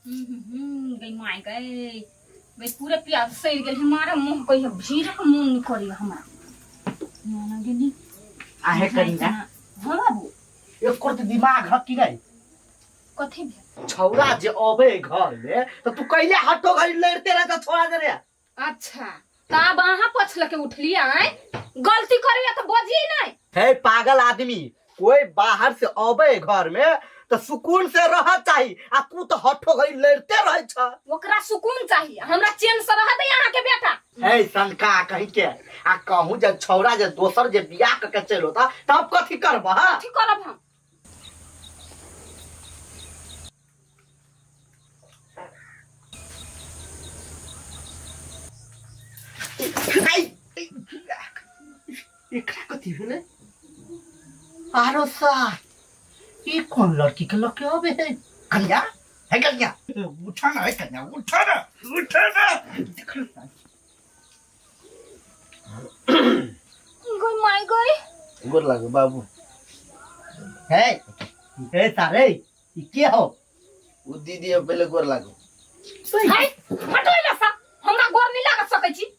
गई माय गई गई पूरे प्याज सड़ गेल मारे मुंह कहियो भीड़क मुंह नहीं करियो हमरा ना गेली। आहे कनिया। हाँ बाबू। एकर तऽ दिमाग है कि नहीं? कथी भेल? छौड़ा जे अबे घर में तो तू कैले हटो घड़ी लड़ते रहता छोड़ा दे रे। अच्छा तब अहाँ पछल के उठलिए आय गलती करिए तो बजिए नहीं। हे पागल आदमी, कोई बाहर से अबे घर में तो सुकून से रह चाही आ तू तो हठो घड़ी लड़ते रहे छ। ओकरा सुकून चाहिए, हमरा चैन से रह दे यहाँ के बेटा। हे सनका कहीं के आ कहूं जे छौड़ा जे दोसर जे बियाह क के चल होता तब कथी करब? हां कथी करब हम? एकरा कथी भेलै? आरो सा ई कोन लड़की के लके अबे है? कन्या है, कन्या उठा ना, है कन्या उठा ना, उठा ना, देख लो। गई माय गई। गोर लागो बाबू। हे हे सारे ई के हो? उ दीदी अब पहले गोर लागो। है हटो एला सा, हमरा गोर नहीं लाग सकै छी।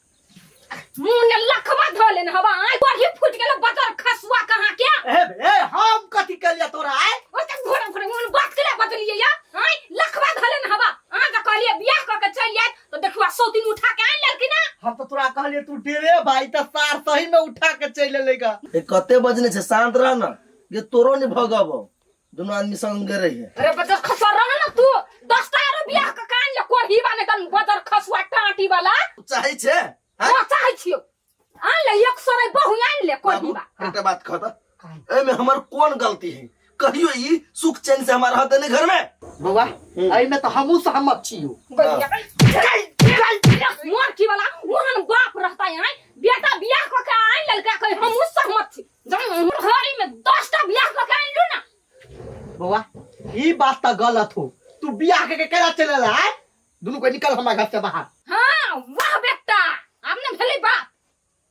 मुंह ने लखवा धो लेने हवा आय गोर ही फूट गेल बजर खसुआ कहाँ के। ए ए हम कथी कलिया तोरा आय? ओ त घोड़ा घोड़ा उन बात के बदलिए या आय लखवा धो लेने हवा। अहाँ के कहलिए बियाह क के चल जात तो देखुआ 100 दिन उठा के आन लेलखिन ना। हम तो तोरा कहलिए तू डेरे भाई त सार सही में उठा के चल लेगा। ए कते बजने छे, शांत रह ना, ये तोरो नहीं भगबो, दोनों आदमी संगे रहिए। अरे बजर खसुआ रह ना तू, 10 टा आरो बियाह क कान ले कोढ़ी वाले दन बजर खसुआ टाटी वाला। चाहे छे? हाँ? हाँ, चाहे छियो। आन ले एक सौ रे बहु आन ले कोढ़ी बा। एकटा बात कह त, एमे हमर कोन गलती है? कहियो ई सुख चैन से हमार रहते नहीं घर में। बउआ, एमे तो हमहू सहमत छियो। मोर की वाला ओहन बाप रहता है, बेटा बियाह क के आन ललका कह हमहू सहमत छी। जब घरी में 10 टा बियाह क के आन लू ना। बउआ, ई बात त गलत हो, तू बियाह के केना चलेला? आय दुनू को निकल हमरा घर से बाहर। हां वाह बेटा, आब ने भेलै बात।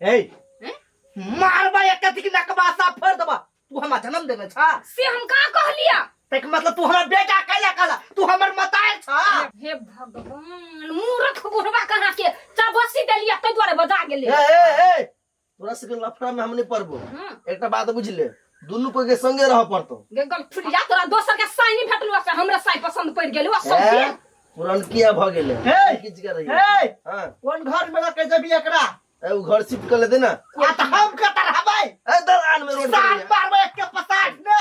ए हैं? मारबा एक कथी के नकबासा फोड़ देबा, तू हमरा जन्म देने छा। से हम का कहलिया? तक मतलब तू हमरा बेटा कैला कहला, तू हमर मतायल छा। हे भगवान, मूर्ख बुढ़वा कहाँ के चबसी देलिया तै दुआरे बजा गेलै। ए, ए, ए, तोरा सबके लफड़ा में हम नहीं पड़बो। एकटा बात बुझ ले, दुनू कोई के संगे रह पड़तो। गे गल फुलिया, तोरा दोसर के साई नहीं भेटलु से हमरा साई पसंद पड़ गेलु आ सब ए, दिन। पुरनकिया भ गेलै। हे, खींच के रहिए। हे, हां। कोन घर में लके जबी एकरा? ए, उ घर शिफ्ट कर लेते ना। आ त हम कत रहबै? ए, दलान में रोड पर सात रहिए। मारबै एक के पसाट ने।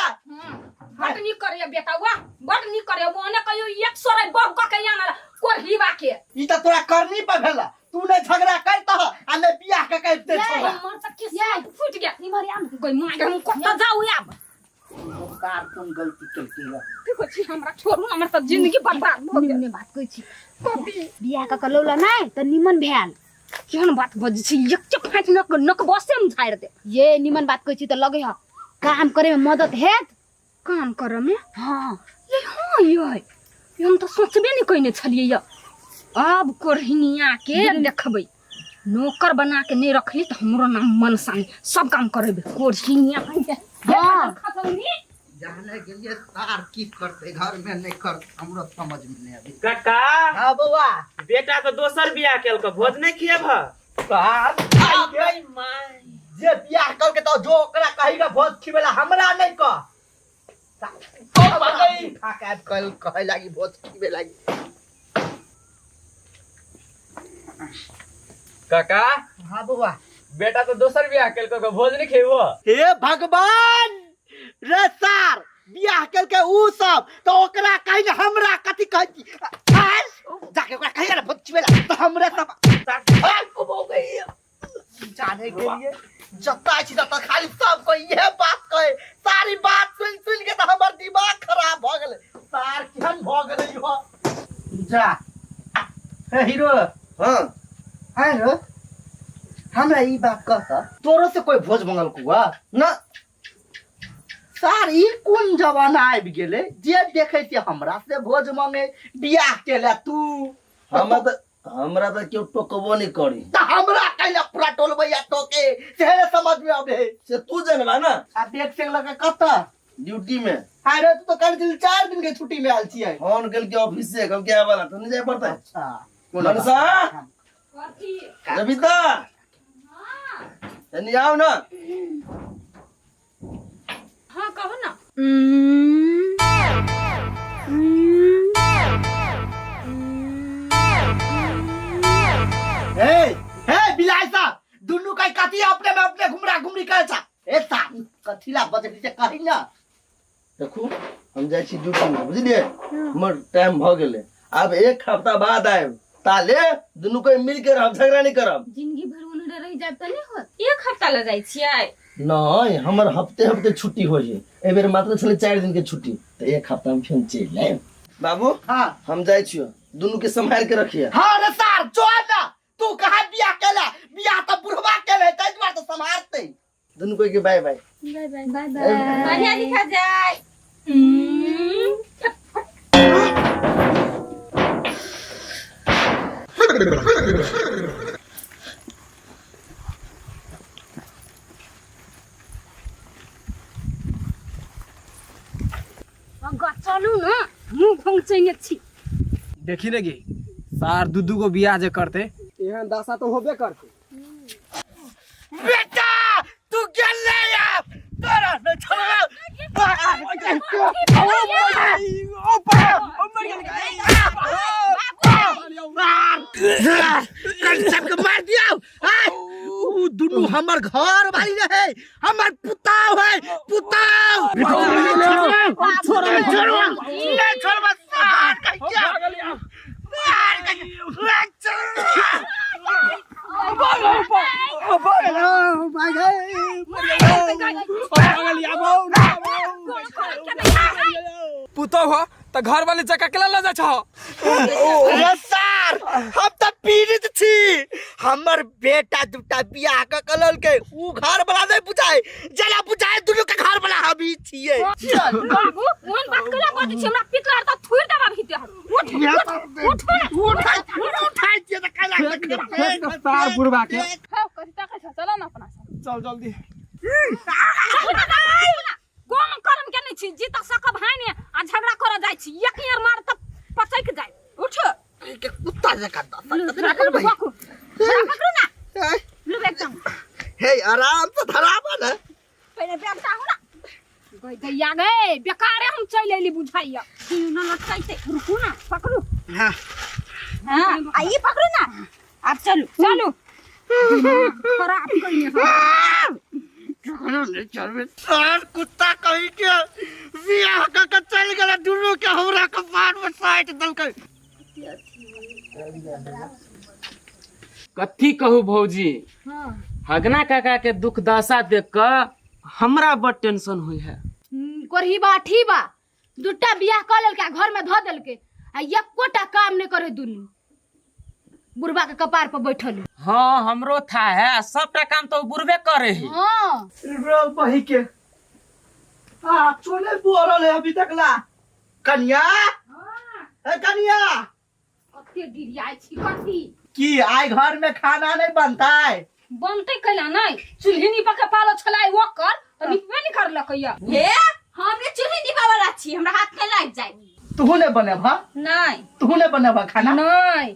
बड नीक करैया बेटा, वाह बड नीक करैया। ओने कहियो एक सौ रे बग क के आनल कोढ़ीबा के। ई त तोरा करनी पर भेला, तू ने झगड़ा करतह आ ने बियाह के करते छोड़ा। हमर त केस फूट गेल। इमहर आब गई माय, हम कत जाऊ आब? कार कोन गलती केलकै रे? की कहै छी हमरा छोड़ू, हमर त जिंदगी बर्बाद भ गेल। निमने बात कहै छी, बियाह क के लौला नहि त निमन भेल। केहन बात बजै छी, एक चक फाँटि नक नक बसे में झाड़ि दे। ये निमन बात कहै छी त लगै ह काम करे में मदद हेत। काम करे में? हाँ। ये हाँ ये, ये हम त सोचबे नहीं कइने छलियै य। अब कोरहिनिया के देखबै, नौकर बना के नहीं रखली त हमरो नाम मनसा नहीं, सब काम करेबे कोरहिनिया। हाँ। खसौनी। जाने के लिए सार की करते घर में नहीं कर, हमरो समझ में नहीं अभी। काका। हाँ बउआ। बेटा तो दोसर बियाह केलको, भोज नहीं खिएब? जे बियाह करके तो जो ओकरा कहिगा भोज खिबेला, हमरा नहीं कह। उठा के आबि कल कहे लागी भोज खिबे लागी। काका। हाँ बउआ। बेटा तो दोसर बियाह केलको, भोज नहीं खेबो? हे भगवान रे सार, बियाह केलकै उ सब तो ओकरा कहि ने हमरा कथी कहै छी? आय, जाके ओकरा कहि ने भोज खिबेला तो हमरे सब जाने के लिए जता छी तता खाली सब कोई इहे बात कहे। सारी बात सुन सुन के तो हमर दिमाग खराब भ गेलै। सार केहन भ गेलै इहो। जा हे हीरो। हां। आय रो, हमरा ई बात कह त, तोरो से कोई भोज मंगल कुआ ना? सार ई कोन जमाना आबि गेलै जे देखै छियै हमरा से भोज मंगे बियाह केला तू। हमरा त केओ टोकबो नहीं करी। त हमरा कैला पूरा टोलबैया टोके से समझ में आबे से तू जनबा ना। आ देख से लगे कत? ड्यूटी में। अरे तू तो कल दिन 4 दिन के छुट्टी में आयल छियै। फोन कल के ऑफिस से कल के आवाला तो नहीं जाए पड़ता है। अच्छा। मनसा रविता तनी आओ ना। हाँ कहो ना। ए हे बिलाई साहब दुनू का कथी अपने में अपने घुमरा घुमरी करे छा। ए साहब कथी ला बजै छै कही ना। देखू हम जाइ छी ड्यूटी में बुझलिए, हमर टाइम भ गेलै, आब एक हफ्ता बाद आयब, ताले दुनू कोई मिल के रहब, झगड़ा नहीं करब। जिंदगी भर ओनरे रह जाब त नहीं होत। एक हफ्ता ल जाइ छियै? नहीं, हमर हफ्ते हफ्ते छुट्टी हो जे, एहि बेर मात्र छलै 4 दिन के छुट्टी, त एक हफ्ता में फेन चलि आयब। बाबू हाँ हम जाइ छियो, दुनू के सम्हार के रखिए। हाँ रे सार जो ना तू कहाँ बियाह केला, बियाह त बुढ़वा केले तै दुआरे त सम्हारतै। दुनू कोई के बाय बाय। बाय बाय। बाय बाय। बढ़िया लिखा जाए। चलू ना मुंह घोंचैने छी। देखी ने गे सार दू दू गो बियाह जे करते एहन दशा तो होबे करते। बेटा तू गेले यार तोरा न छोड़बे। सबके मार दिया। ऊ दुनू हमर घर वाली रहे, हमर पुताव है पुताव। छोड़ो छोड़ो नहीं छोड़बा सार कहिया मार कहिया पुतौ हो त घर वाले जका अकेला ल जाइ छह। अरे सार हम त पीड़ित छी, हमर बेटा दूटा बियाह क के ललकै, ऊ घर वाला नहीं बुझाए, जला बुझाए दुनू के घर वाला हम ही छियै। बाबू ओहन बात कला बाजै छी, हमरा पितला त थुरि देबा भीतर। उठ उठ उठ उठाइ उठाइ छियै त कैला सार बुढ़वा के हौ कथी तकै छ, चल न अपना सब। चल जल्दी। कोन कर्म के नहीं छी, जीत सकब है ने आ झगड़ा कर जाय छी, एक यार मार त पचैक जाय। उठ के कुत्ता जका पकड़ू पकड़ू ना लू एकदम। हे आराम से धराबा ना, पहले बैग चाहू ना। गई गैया गए बेकारे हम चल अइली बुझाइया न लटकाइते। रुकू ना पकड़ू। हां हां आइए पकड़ू ना, अब चलू चलू। खराब कइने सार कुत्ता कही के बियाह क के चल गेला, दुनू के हमरा कपार में साइट देलकै। कथी कहू भौजी, हगना काका के दुख दशा देख क हमरा बड़ टेंशन हुई है। कोरही बा ठीक बा, दूटा बियाह क लेलकै आ घर में धऽ देलकै आ एकोटा काम नहीं करे, दुनू बुढ़बा के कपार पर बैठल। हाँ हमरो था है, सबटा काम तो बुढ़बे करे है। हाँ रो बही के आ चोले बोरल है अभी तक ला। कन्या ए कन्या कते डिरियाइ छी कथी की आइ घर में खाना नहीं बनता है? बनते कैला नहीं, चूल्ही नीपा के पालो छलाई ओकर त निपबे नहीं करलकै। हे हम ये चूल्ही नीपा वाला छी, हमरा हाथ में लाग जाए। तू ने बनेबा? नहीं। तू ने बनेबा खाना? नहीं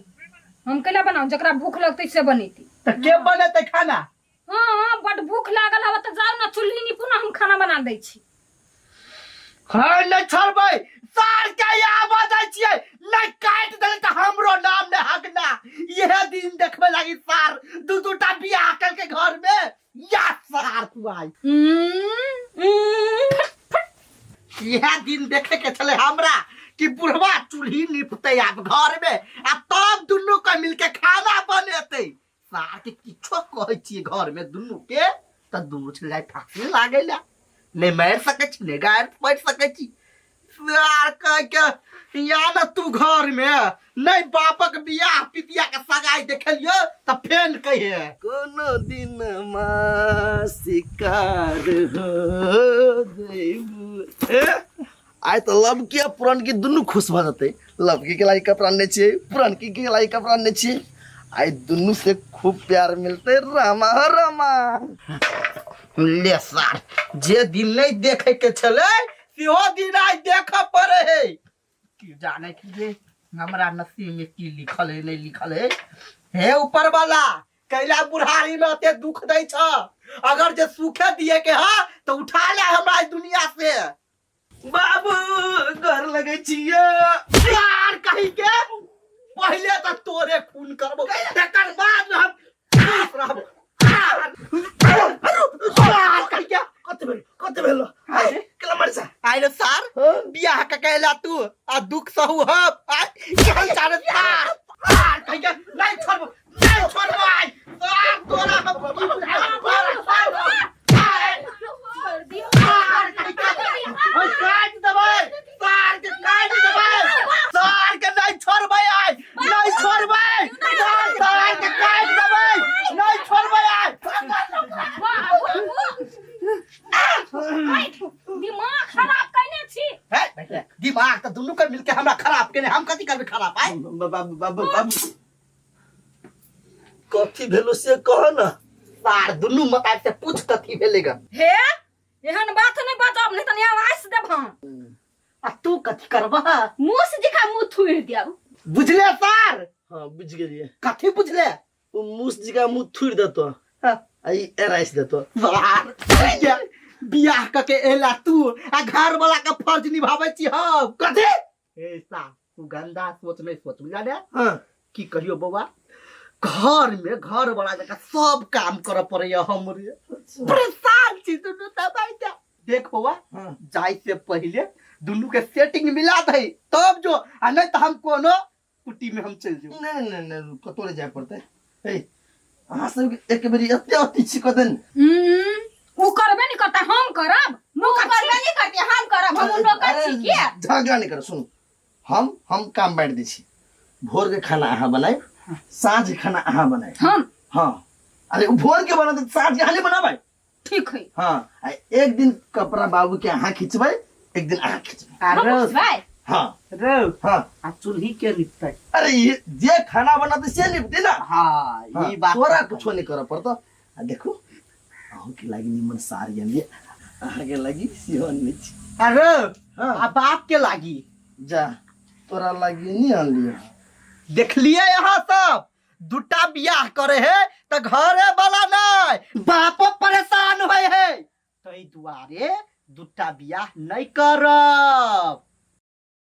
हम कैला बनाऊ, जकरा भूख लगतै से बनेतै। त के बनेतै खाना? हाँ बड भूख लागल हवे त जाउ ना चूल्ही नीपू ना, हम खाना बना दै छी। हाँ नहीं छोड़बै सार के आवा जाइ छियै, नहीं काट देले त हमरो नाम ने हकना। यह दिन देखबे लागी सार दू दूटा बियाह कर के घर में या सार तू आई। यह दिन देखे के छले हमरा कि बुढ़वा चूल्ही निपते आब घर में आ तब दुनू के मिलके खाना बनेतै। सार के किछो कहै छियै घर में दुनू के त दुनू छलै फांसी लागैला, नहीं मारि सकै छी नहीं गारि पढ़ि सकै छी। सार कह के या न तू घर में नहीं बापक बियाह पितिया के सगाई देखलियो त फेन कहे कोनो दिन मा शिकार हो जइबू। ए, आइ त लवकी आ पुरनकी दुनू खुश भऽ जेतै। लवकी के लागि कपड़ा आनने छियै, पुरनकी के लागि कपड़ा आनने छियै, आइ दुनू से खूब प्यार मिलतै। रामा हो रामा। ले सार जे दिन नहीं देखे के छले सेहो दिन आज देख पड़े है की जाने की जे हमरा नसीब में की लिखल है नहीं लिखल है हे ऊपर वाला कैला बुढ़ारी में अते दुख दै छ अगर जे सुखे दिए के हा तो उठा ले हमरा इस दुनिया से बाबू घर लगे छियै यार कहीं के पहले तो तोरे खून करबो तकर बाद में हम खुश रहबो यार कहीं के कते भेल कते भेल अरे केला मर जा आइलो सार बियाह के कैला तू आ दुख सहु हम आय चल सार सार सार कहीं के नहीं छोड़बो नहीं छोड़बो आइ सार तोरा हम की बुझाबो तोरा छोड़बो आय सार कहीं के ओय काट देबै सार के काट देबै सार के नहीं छोड़बै आइ नहीं छोड़बै सार सार के काट देबै नहीं छोड़बै आइ दिमाग खराब कैने छी है बैठे दिमाग तऽ दुनू के मिलके हमरा खराब केने हम कथी करबै खराब आइ बाबू बाबू बाबू कथी भेलो से कह ना सार दुनू मतार से पूछ कथी भेलै ग हे एहन बात नहीं बाजब नहीं तनी आवाज देब हम आ तू कथी करबह मुँह से दिखा मुँह थुइर दिया बुझले सार हाँ बुझ गेलियै कथी बुझले ओ मूस जी का मुँह थुरि देतो हाँ। आ ई एराइस देतो सार बियाह क के एला तू आ घर वाला का फर्ज निभाबै छी हम कथी ए सार तू गंदा सोच नहीं सोच बुझला ने हाँ की कहियो बौआ घर में घर वाला जकाँ सब काम करऽ पड़ैया हमरे परेशान छी दुनू दबाई के देख बौआ हाँ। जाय से पहिले दुनू के सेटिंग मिला दही तब जो आ नहीं तो हम कोनो कुटी में हम चल जो नहीं नहीं नहीं कतौ नहि जाय पड़तै हे अहाँ सब एक बेरी एते अति छी कतन उ करबे नहीं करता हम करब मुँह करबे नहीं करते हम करब हम नौकर छी के झगड़ा नहि करू सुनू हम काम बाँटि दै छी भोर के खाना अहाँ बनायब साँझ के खाना अहाँ बनायब हम हाँ अरे उ भोर के बनाते साँझ के अहाँ नहि बनाबै ठीक है हाँ आ एक दिन कपड़ा बाबू के अहाँ खिंचबै एक दिन अहाँ खिंचबै आ रो भाई हाँ रो हाँ आ चूल्ही के निपतै अरे ये जे खाना बनाते से निपते ना हाँ हाँ, ई बात तोरा कुछो नहीं करऽ पड़तो आ देखू अहूँ के लागी निमन साड़ी अनलियै अहाँके लागी सेहो अनने छी अरे हाँ। आ बाप के लागी जा तोरा लागी नहीं अनलियै देखलिए यहाँ सब दूटा बियाह करे है त घरे वाला नहीं बापो परेशान होए है तै दुआरे दूटा बियाह नहीं करब।